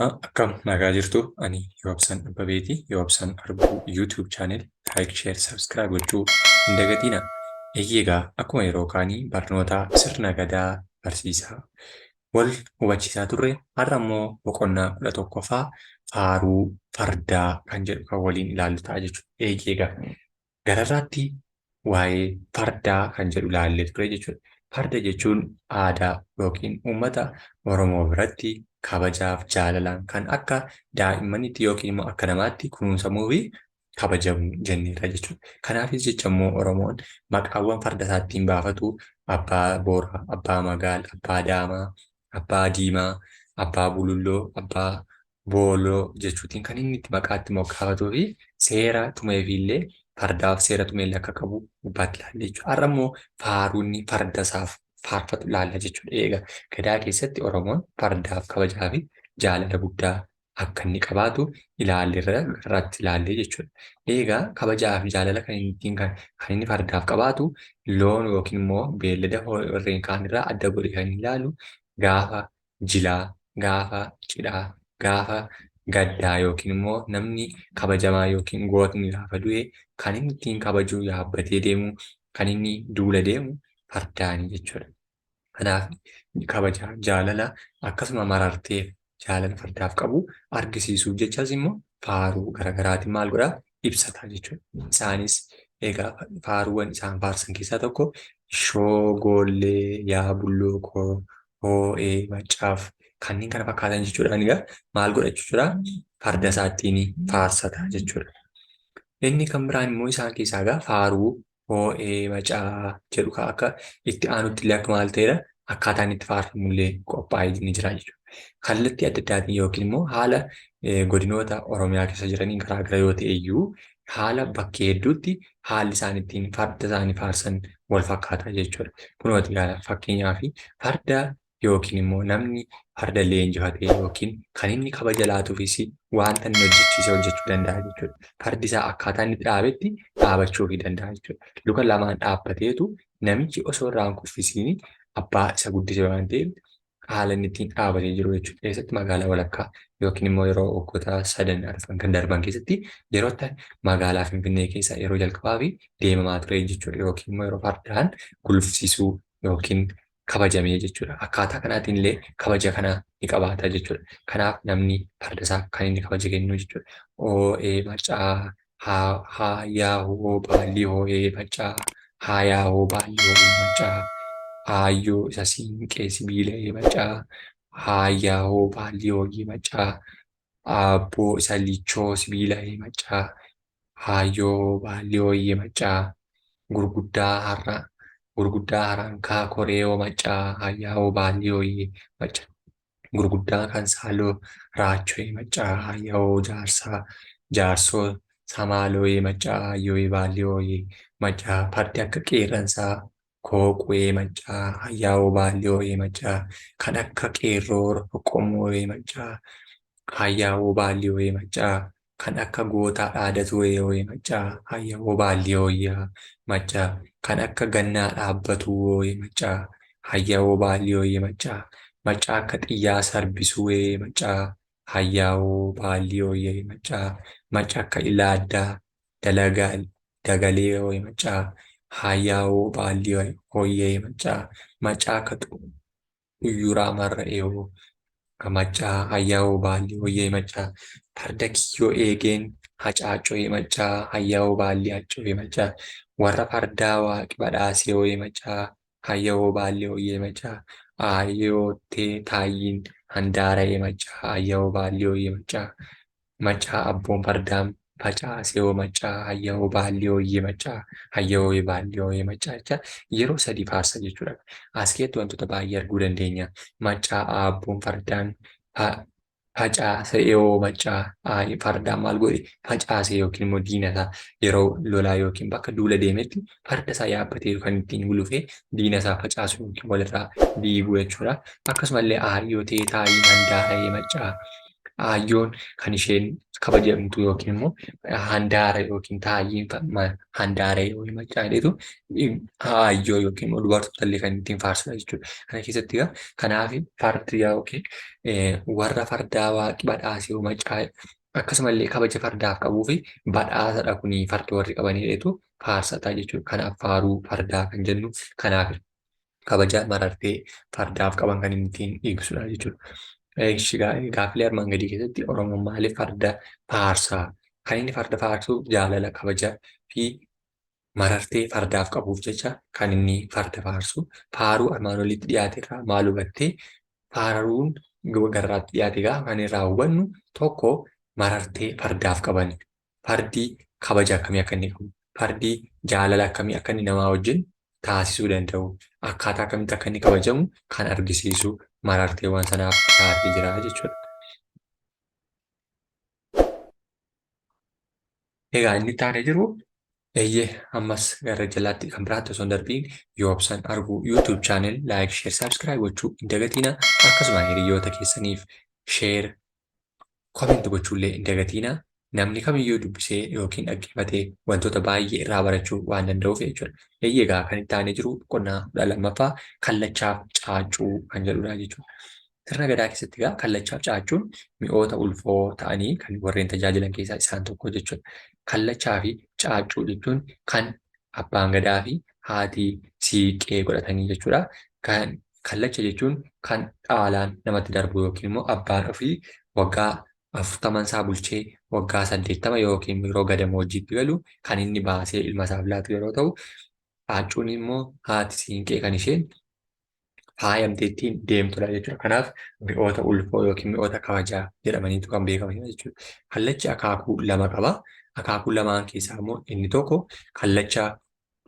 Ashamaa, akkam nagaa jirtu? Ani Yoobsan Abbabeeti. Yoobsan Arbuu YouTube channel like, share, subscribe gochuu hin dagatinaa. Egaa akkuma yeroo kaanii barnoota sirna gadaa barsiisaa wal hubachiisaa turre, har'a immoo boqonnaa 11ffaa faaruu fardaa kan jedhu kan waliin ilaallu ta'a jechuudha. Egaa gararraatti waa'ee fardaa kan jedhu ilaallee ture jechuudha. Farda jechuun aadaa yookiin uummata Oromoo biratti kabajaaf jaalalaan kan akka daa'immanitti yookiin immoo akka namaatti kunuunsamuu fi kabajamu jenneerra jechuudha. Kanaafis jecha immoo Oromoon maqaawwan farda isaa ittiin baafatu Abbaa Booraa, Abbaa Magaal, Abbaa Daamaa, Abbaa Diimaa, Abbaa Bululloo, Abbaa Booloo jechuutiin kan inni itti maqaa itti moggaafatuu fi seera tumeefiillee fardaaf seera tumeellee akka qabu gubbaatti ilaalla jechuudha. Har'a immoo faaruu inni farda isaaf faarfatu ilaalla jechuudha. Egaa gadaa keessatti Oromoon fardaaf kabajaa fi jaalala guddaa akka inni qabaatu ilaalleerra, irratti ilaallee jechuudha. Egaa kabajaa fi jaalala kan inni ittiin kan inni fardaaf qabaatu loon yookiin immoo beellada warreen kaan irraa adda godhee kan inni ilaalu gaafa jilaa, gaafa cidhaa, gaafa gaddaa yookiin immoo namni kabajamaa yookiin gootni gaafa du'e kan inni ittiin kabaju yaabbatee deemu, kan inni duula deemu fardaani jechuudha. Kanaaf kabaja, jaalala akkasuma marartee jaalala fardaaf qabu argisiisuuf jechas immoo faaruu garaagaraatiin maal godhaa ibsata jechuudha. Isaanis egaa faaruuwwan isaan faarsan keessaa tokko ishoo goollee yaa bulloo koo hoo'ee maccaaf kanneen kana fakkaatan jechuudhaan egaa maal godha jechuudha, farda isaa ittiin faarsata jechuudha. Inni kan biraan immoo isaan keessaa egaa faaruu hoo'ee macaa jedhu kan akka itti aanutti illee akka maal ta'edha, akkaataan itti faarfamullee qophaa'ee ni jira jechuudha. Kallattii adda addaatiin yookiin immoo haala godinoota Oromiyaa keessa jiraniin garaagara yoo ta'e iyyuu haala bakkee hedduutti haalli isaan ittiin farda isaanii faarsan wal fakkaata jechuudha. Kunooti fakkeenyaaf farda yookiin immoo namni farda leenjifatee yookiin kan inni kabaja laatuufis wanta inni hojjechiise hojjechuu danda'a jechuudha. Fardi isaa akkaataa inni dhaabetti dhaabachuufii danda'a jechuudha. Luka lamaan dhaabbateetu namichi osoo irraa hin kuffisiin abbaa isa guddise waan ta'eef haala inni ittiin dhaabatee jiru jechuudha. Keessatti magaalaa walakkaa yookiin immoo yeroo waggoota sadan arfan kan darban keessatti yeroo itti magaalaa Finfinnee keessa yeroo jalqabaa fi deemamaa ture jechuudha. Yookiin immoo yeroo fardaan gulufsiisuu yookiin kabajamee jechuudha. Akkaataa kanaatiin illee kabaja kana ni qabaata jechuudha. Kanaaf namni farda isaaf kan inni kabaja kennu jechuudha. Oo'ee macaa haa haa yaa hoo baallii hoo'ee macaa haa yaa hoo baallii hoo'ee macaa aayyoo isa siinqee sibiila'ee macaa haa yaa hoo baallii hoo'ee macaa aabboo isa lichoo sibiila'ee macaa Haayyoo baallii hooyyee maccaa gurguddaa har'a gurguddaa harankaa koreeyoo maccaa hayyaawoo baallii hooyyee macca gurguddaa kan saaloo raachoyee maccaa hayyaawoo jaarsaa jaarsoo samaalooyee maccaa hayyooyee baallii hooyyee maccaa fardi akka qeerransaa kooquwee maccaa hayyaawoo baallii hooyyee maccaa kan akka qeerroo roqomooyee maccaa hayyaawoo baallii hooyyee maccaa kan akka gootaa dhaadatu hooyee maccaa hayyawoo baallii hooyyaa maccaa kan akka gannaa dhaabbatu hooyee maccaa hayyawoo baallii hooyee maccaa maccaa akka xiyyaa sarbisuu hooyee maccaa hayyawoo baallii hooyee maccaa maccaa akka ilaaddaa dalagaa dagalee hooyee maccaa hayyawoo baallii hooyee maccaa maccaa akka xuyyuraa marra'ee hoo maccaa hayyaawoo baallii hoyyee maccaa farda kiyyoo eegeen hacaacco'ee maccaa hayyaawoo baallii haccoo'ee maccaa warra fardaa waaqi badhaasee hoyee maccaa hayyaawoo baallii hoyyee maccaa aayyoottee taayyiin handaara'ee maccaa hayyaawoo baallii hoyyee maccaa Maccaa abboon fardaan facaasee hoo maccaa hayyahoo baallii hooyyee maccaa hayyahoo baallii hooyyee maccaa jecha yeroo sadii faarsa jechuudha. As keessatti wantoota baay'ee arguu dandeenya. Maccaa abboon fardaan facaasee hoo maccaa fardaan maal godhe facaasee yookiin immoo diina isaa yeroo lolaa yookiin bakka duula deemetti farda isaa yaabbatee kan ittiin gulufee diina isaa facaasu yookiin walirraa diigu jechuudha. Akkasumallee aayyoo ta'ee taayiin handaara'ee maccaa Aayyoon kan isheen kabajamtu yookiin immoo handaara yookiin taayyiin handaara yookiin maccaa jedhetu aayyoo yookiin immoo dubartoota illee kan ittiin faarsudha jechuudha. Kana keessatti egaa kanaaf fardi yookiin warra fardaa waaqi badhaasee maccaa akkasumallee kabaja fardaaf qabuu fi badhaasadha kuni farda warri qabanii jedhetu faarsata jechuudha. Kanaaf faaruu fardaa kan jennu kanaaf kabaja marartee fardaaf qaban kan inni ittiin ibsudha jechuudha. Gaaffilee armaan gadii keessatti Oromoon maaliif farda faarsaa? Kan inni farda faarsuuf jaalala, kabaja fi marartee fardaaf qabuuf jecha kan inni farda faarsu. Faaruu armaan olitti dhiyaate irraa maal hubattee? Faaruun garraatti dhiyaate egaa kan irraa hubannu tokko marartee fardaaf qaban. Fardi kabaja akkamii akka inni qabu, fardi jaalala akkamii akka inni namaa wajjin taasisuu danda'u, akkaataa akkamitti akka inni kabajamu kan argisiisu mararteewwan sanaaf dhiyaatee jira jechuudha. Egaa inni itti aanee jiru eeyyee ammas gara jalaatti kan biraatti osoo hin darbiin Yoobsan Arguu YouTube channel like, share, subscribe gochuu hin dagatiina. Akkasuma hiriyoota keessaniif share, comment gochuullee hin dagatiina. Namni kamiyyuu dubbisee yookiin dhaggeeffatee wantoota baay'ee irraa barachuu waan danda'uuf jechuudha. Eeyyee egaa kan itti aanee jiru boqonnaa 12ffaa kallachaaf caaccuu kan jedhudha jechuudha. Sirna gadaa keessatti egaa kallachaaf caaccuun mi'oota ulfoo ta'anii kan warreen tajaajilan keessaa isaan tokko jechuudha. Kallachaa fi caaccuu jechuun kan abbaan gadaa fi haati siiqqee godhatanii jechuudha. Kan kallacha jechuun kan dhaalaan namatti darbu yookiin immoo abbaan ofii waggaa 40 isaa bulchee waggaa 80 yookiin yeroo gadamoojjiitti galu kan inni baasee ilma isaaf laatu yeroo ta'u, caaccuun immoo haati siinqee kan isheen faayamtee ittiin deemtudha jechuudha. Kanaaf mi'oota ulfoo yookiin mi'oota kabajaa jedhamaniitu kan beekamanidha jechuudha. Kallachi akaakuu lama qaba. Akaakuu lamaan keessaa immoo inni tokko kallacha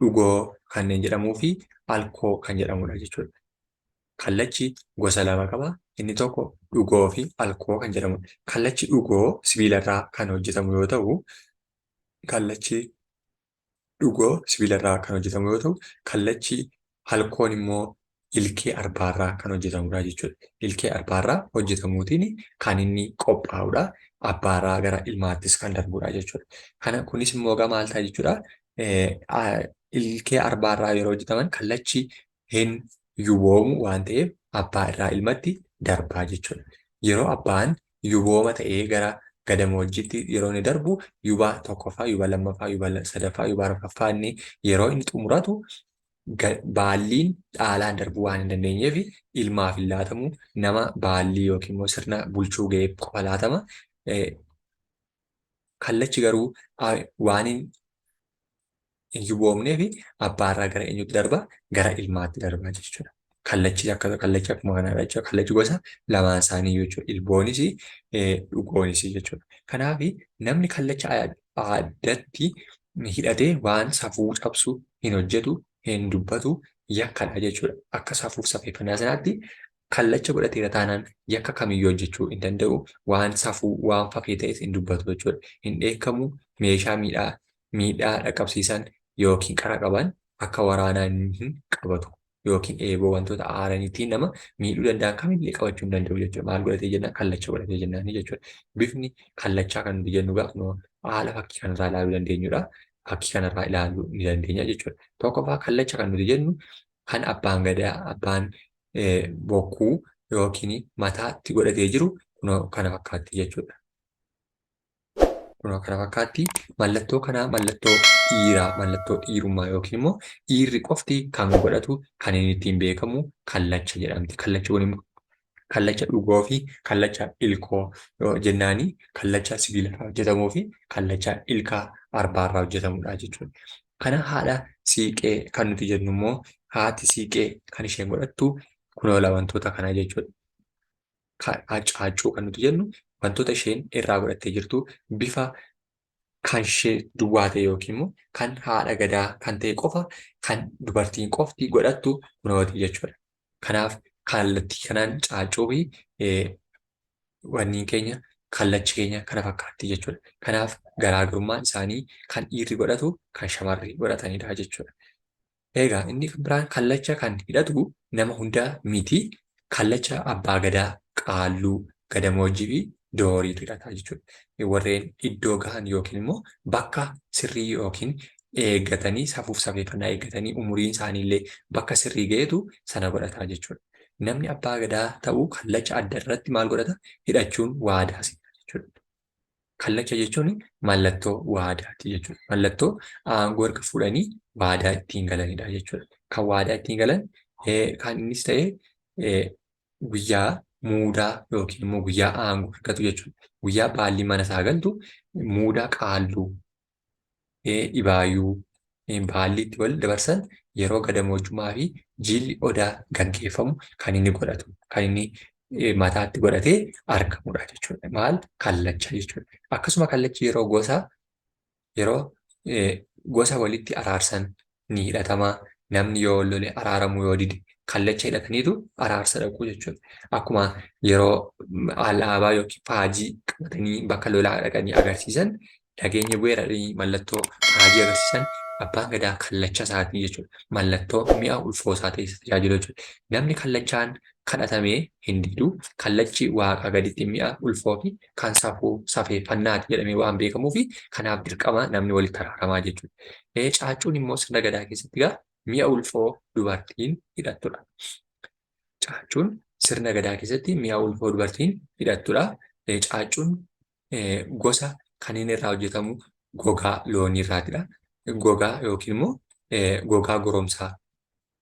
dhugoo kanneen jedhamuu fi alkoo kan jedhamudha jechuudha. Kallachi gosa lama qaba. Inni tokko dhugoo fi alkoo kan jedhamudha. Kallachi dhugoo sibiilarraa kan hojjetamu yoo ta'u, kallachi dhugoo sibiilarraa kan hojjetamu yoo ta'u, kallachi halkoon immoo ilkee arbaarraa kan hojjetamudha jechuudha. Ilkee arbaarraa hojjetamuutiin kan inni qophaa'udha. Abbaarraa gara ilmaattis kan darbudha jechuudha. Kana kunis immoo egaa maal ta'a jechuudha? Ilkee arbaarraa yeroo hojjetaman kallachi hin yuboomu waan ta'eef abbaa irraa ilmatti darbaa jechuudha. Yeroo abbaan yubooma ta'ee gara gadamoojjiitti yeroo inni darbu yuba tokkoffaa, yuba lammaffaa, yuba sadaffaa, yuba arfaffaa inni yeroo inni xumuratu baalliin dhaalaan darbuu waan hin dandeenyeef ilmaaf hin laatamu. Nama baallii yookiin immoo sirna bulchuu ga'eef qofa laatama. Kallachi garuu waan hin yuboomneef abbaarraa gara eenyutti darba? Gara ilmaatti darba jechuudha. Kallachi akka kallachi akkuma kanaadha jechuudha. Kallachi gosa lamaan isaanii jechuudha. Ilboonis dhugoonis jechuudha. Kanaaf namni kallacha addatti hidhatee waan safuu cabsu hin hojjetu, hin dubbatu, yakkadha jechuudha. Akka safuuf safeeffannaa sanaatti kallacha godhateera taanaan yakka kamiyyuu hojjechuu hin danda'u. Waan safuu, waan fafee ta'es hin dubbatu jechuudha. Hin dheekkamu, meeshaa miidhaa miidhaa dhaqqabsiisan yookiin qara qaban akka waraanaa hin qabatu yookiin eeboo wantoota aaraniitiin nama miidhuu danda'an kamillee qabachuu hin danda'u jechuudha. Maal godhatee jennaan? Kallacha godhatee jennaan jechuudha. Bifni kallachaa kan nuti jennu gaafnu haala fakkii kanarraa ilaaluu dandeenyudha. Fakkii kanarraa ilaaluu ni dandeenya jechuudha. Tokkoffaa kallacha kan nuti jennu kan abbaan gadaa abbaan bokkuu yookiin mataatti godhatee jiru kunoo kana fakkaatti jechuudha. Kunoo kana fakkaatti. Mallattoo kanaa mallattoo dhiiraa, mallattoo dhiirummaa yookiin immoo dhiirri qofti kan godhatu kan inni ittiin beekamu kallacha jedhamti. Kallachi kun immoo kallacha dhugoo fi kallacha ilkoo jennaani kallacha sibiilarraa hojjetamuu fi kallacha ilkaa arbaarraa hojjetamudha jechuudha. Kana haadha siiqee kan nuti jennu immoo haati siiqee kan isheen godhattu kunoo wantoota kana jechuudha. Caaccuu kan nuti jennu wantoota isheen irraa godhattee jirtu bifa kan ishee duwwaa ta'e yookiin immoo kan haadha gadaa kan ta'e qofa kan dubartiin qofti godhattu kunooti jechuudha. Kanaaf kallattii kanaan caaccuu fi wanniin keenya kallachi keenya kana fakkaatti jechuudha. Kanaaf garaagarummaan isaanii kan dhiirri godhatu kan shamarri godhatanidha jechuudha. Egaa inni biraan kallacha kan hidhatu nama hunda miti. Kallacha abbaa gadaa, qaalluu, gadamoojjii fi Dooriitu hidhata jechuudha. Warreen iddoo gahan yookiin immoo bakka sirrii yookiin eeggatanii safuuf safeeffannaa eeggatanii umuriin isaaniillee bakka sirrii ga'etu sana godhata jechuudha. Namni abbaa gadaa ta'uu kallacha adda irratti maal godhata? Hidhachuun waadaa seena jechuudha. Kallacha jechuun mallattoo waadaati jechuudha. Mallattoo aangoo erga fuudhanii waadaa ittiin galanidha jechuudha. Kan waadaa ittiin galan kan innis ta'e guyyaa muudaa yookiin immoo guyyaa aangoo argatu jechuudha. Guyyaa baalli mana isaa galtu muudaa qaalluu, dhibaayyuu baalli itti wal dabarsan yeroo gadamoojjummaa fi jilli odaa gaggeeffamu kan inni godhatu, kan inni mataatti godhatee argamudha jechuudha. Maal? Kallacha jechuudha. Akkasuma kallachi yeroo gosa yeroo gosa walitti araarsan ni hidhatama. Namni yoo wal lole araaramuu yoo dide kallacha hidhataniitu araarsa dhaqu jechuudha. Akkuma yeroo alaabaa yookiin faajii qabatanii bakka lolaa dhaqanii agarsiisan nageenya bu'eera jedhanii mallattoo faajii agarsiisan abbaan gadaa kallacha isaatii jechuudha. Mallattoo mi'a ulfoo isaa ta'e isa tajaajilu jechuudha. Namni kallachaan kadhatamee hin didu. Kallachi waaqaa gaditti mi'a ulfoo fi kan safuu safeeffannaati jedhamee waan beekamuufi kanaaf dirqama namni walitti araaramaa jechuudha. Caaccuun immoo sirna gadaa keessatti egaa mi'a ulfoo dubartiin hidhattudha. Caaccuun sirna gadaa keessatti mi'a ulfoo dubartiin hidhattudha. Caaccuun gosa kan inni irraa hojjetamu gogaa loonii irraatidha. Gogaa yookiin immoo gogaa goromsaa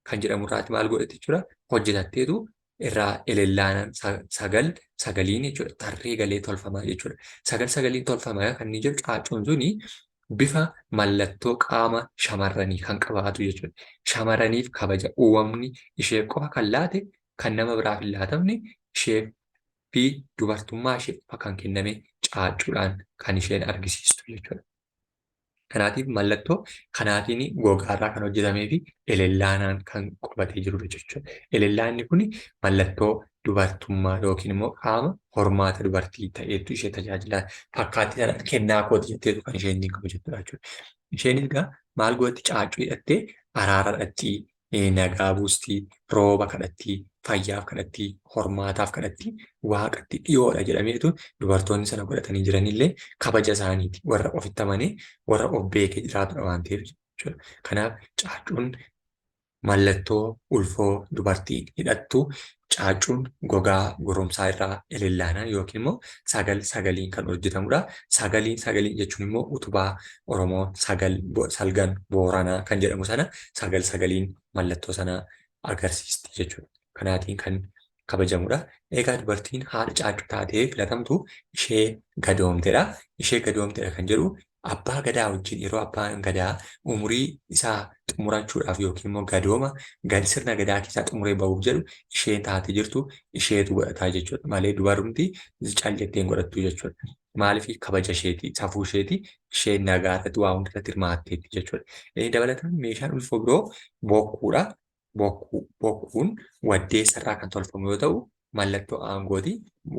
kan jedhamu irraati maal godhatti jechuudha hojjetatteetu irraa elellaanaan sagal sagaliin jechuudha tarree galee tolfamaa jechuudha. Sagal sagaliin tolfamaa kan inni jedhu caaccuun suni bifa mallattoo qaama shamarranii kan qabaatu jechuudha. Shamarraniif kabaja uumamni isheef qofa kan laate kan nama biraaf hin laatamne isheef fi dubartummaa isheef qofa kan kenname caaccuudhaan kan isheen argisiistu jechuudha. Kanaatiif mallattoo kanaatiin gogaarraa kan hojjetamee fi elellaanaan kan qabatee jirudha jechuudha. Elellaanni kun mallattoo dubartummaa yookiin immoo qaama hormaata dubartii ta'eetu ishee tajaajila. Fakkaattii sana kennaa kooti jetteetu kan isheen ittiin kabajattudha jechuudha. Isheenis egaa maal gooti caaccuu hidhattee araara dhaqxii, nagaa buustii, rooba kadhattii, fayyaaf kadhattii, hormaataaf kadhattii, waaqatti dhiyoodha jedhameetu dubartoonni sana godhatanii jiranillee kabaja isaaniiti. Warra ofitti amanee warra of beekee jiraatudha waan ta'eef jechuudha. Kanaaf caaccuun mallattoo ulfoo dubartiin hidhattu caaccuun gogaa goromsaa irraa elellaanaan yookiin immoo sagal sagaliin kan hojjetamudha. Sagaliin sagaliin jechuun immoo utubaa Oromoo sagal salgan Booranaa kan jedhamu sana sagal sagaliin mallattoo sana agarsiisti jechuudha. Kanaatiin kan kabajamudha. Egaa dubartiin haadha caaccuu taatee filatamtu ishee gadoomtedha. Ishee gadoomtedha kan jedhu abbaa gadaa wajjin yeroo abbaan gadaa umurii isaa xumurachuudhaaf yookiin immoo gadooma gad sirna gadaa keessaa xumuree bahuuf jedhu isheen taatee jirtu isheetu godhataa jechuudha. Malee dubarumti cal jettee hin godhattu jechuudha. Maaliif kabaja isheeti, safuu isheeti, isheen nagaa irratti waa hunda irratti hirmaatteetti jechuudha. Dabalataan meeshaan ulfoo biroo bokkuudha. Bokkuu. Bokkuun waddeessa irraa kan tolfamu yoo ta'u, mallattoo aangooti.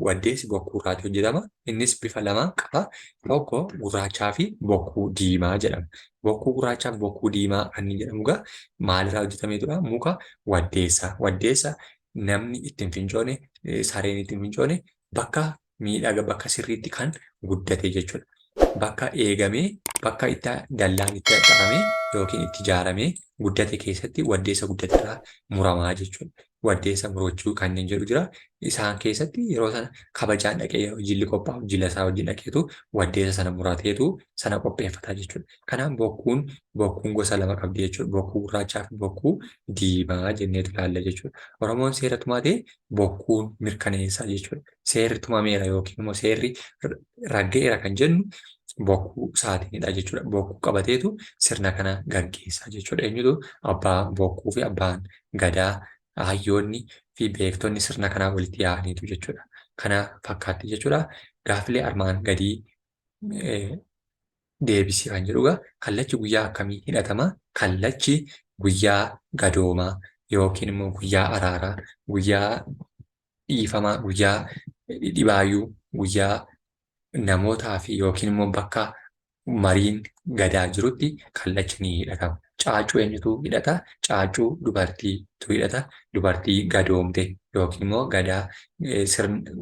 Waddeessi bokkuu irraati hojjetama. Innis bifa lama qaba. Tokko gurraachaa fi bokkuu diimaa jedhama. Bokkuu gurraachaa fi bokkuu diimaa kan inni jedhamu egaa maalirraa hojjetameetudha? Muka waddeessa. Waddeessa namni itti hin fincoone, sareen itti hin fincoone bakka miidhaga bakka sirriitti kan guddate jechuudha. Bakka eegamee bakka itti dallaan itti xaxamee yookiin itti ijaaramee guddate keessatti waddeessa guddate irraa muramaa jechuudha. Waddeessa murachuu kanneen jedhu jira. Isaan keessatti yeroo sana kabajaan dhaqee yeroo jilli qophaa'u jila isaa wajjin dhaqeetu waddeessa sana murateetu sana qopheeffata jechuudha. Kanaaf bokkuun bokkuun gosa lama qabdi jechuudha. Bokkuu gurraachaa fi bokkuu diimaa jenneetu ilaalla jechuudha. Oromoon seera tumatee bokkuun mirkaneessa jechuudha. Seerri tumameera yookiin immoo seerri ragga'eera kan jennu bokkuu isaatiinidha jechuudha. Bokkuu qabateetu sirna kana gaggeessa jechuudha. Eenyutu abbaa bokkuu fi abbaan gadaa hayyoonni fi beektonni sirna kanaa walitti yaa'aniitu jechuudha. Kana fakkaatti jechuudha. Gaaffilee armaan gadii deebisi kan jedhu egaa kallachi guyyaa akkamii hidhatama? Kallachi guyyaa gadoomaa yookiin immoo guyyaa araaraa, guyyaa dhiifamaa, guyyaa dhibaayyuu, guyyaa namootaa fi yookiin immoo bakka mariin gadaa jirutti kallachi ni hidhatama. Caaccuu eenyutu hidhata? Caaccuu dubartiitu hidhata. Dubartii gadoomte yookiin immoo gadaa sirna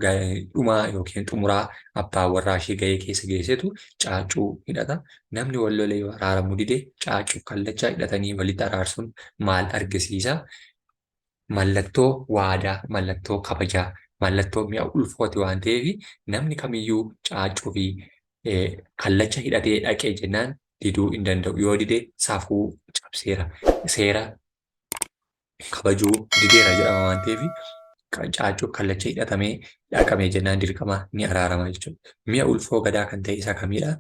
dhumaa yookiin xumuraa abbaan warraa ishee gahee keessa geessetu caaccuu hidhata. Namni wal lole yoo araaramuu dide caaccuu kallacha hidhatanii walitti araarsuun maal argisiisa? Mallattoo waadaa, mallattoo kabajaa, mallattoo mi'a ulfooti waan ta'eef namni kamiyyuu caaccuu fi kallacha hidhatee dhaqee jennaan diduu hin danda'u. Yoo dide safuu cabseera. Seera kabajuu dideera jedhama waan ta'eef caaccuu kallacha hidhatamee dhaqamee jennaan dirqama ni araarama jechuudha. Mi'a ulfoo gadaa kan ta'e isa kamidha?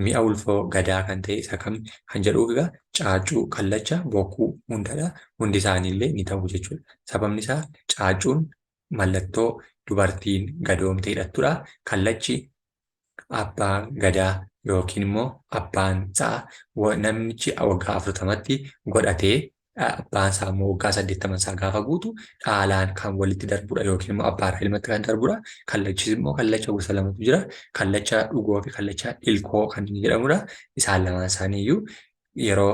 Mi'a ulfoo gadaa kan ta'e isa kam kan jedhuuf egaa caaccuu, kallacha, bokkuu hundadha. Hundi isaaniillee ni ta'u jechuudha. Sababni isaa caaccuun mallattoo dubartiin gadoomte hidhattudha. Kallachi abbaan gadaa yookiin immoo abbaan sa'a namichi waggaa 40tti godhatee abbaan isaa immoo waggaa 80 isaa gaafa guutu dhaalaan kan walitti darbudha yookiin immoo abbaarraa ilmatti kan darbudha. Kallachis immoo kallacha gosa lamatu jira. Kallacha dhugoo fi kallacha ilkoo kan inni jedhamudha. Isaan lamaan isaanii iyyuu yeroo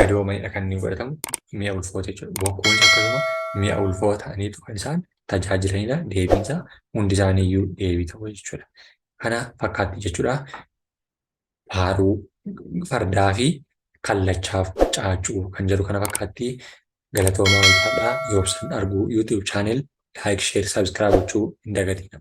gadoomanidha kan inni godhatamu mi'a ulfoota jechuudha. Bokkuunis akkasuma mi'a ulfoo ta'aniitu kan isaan tajaajilanidha. Deebiinsaa hundi isaanii iyyuu deebii ta'u jechuudha. Kana fakkaatti jechuudha. Faaruu fardaa fi kallachaaf caaccuu kan jedhu kana fakkaatti. Galatoomaa, ulfaadhaa. Yoobsan Arguu YouTube channel like, share, subscribe gochuu hin dagatinaa.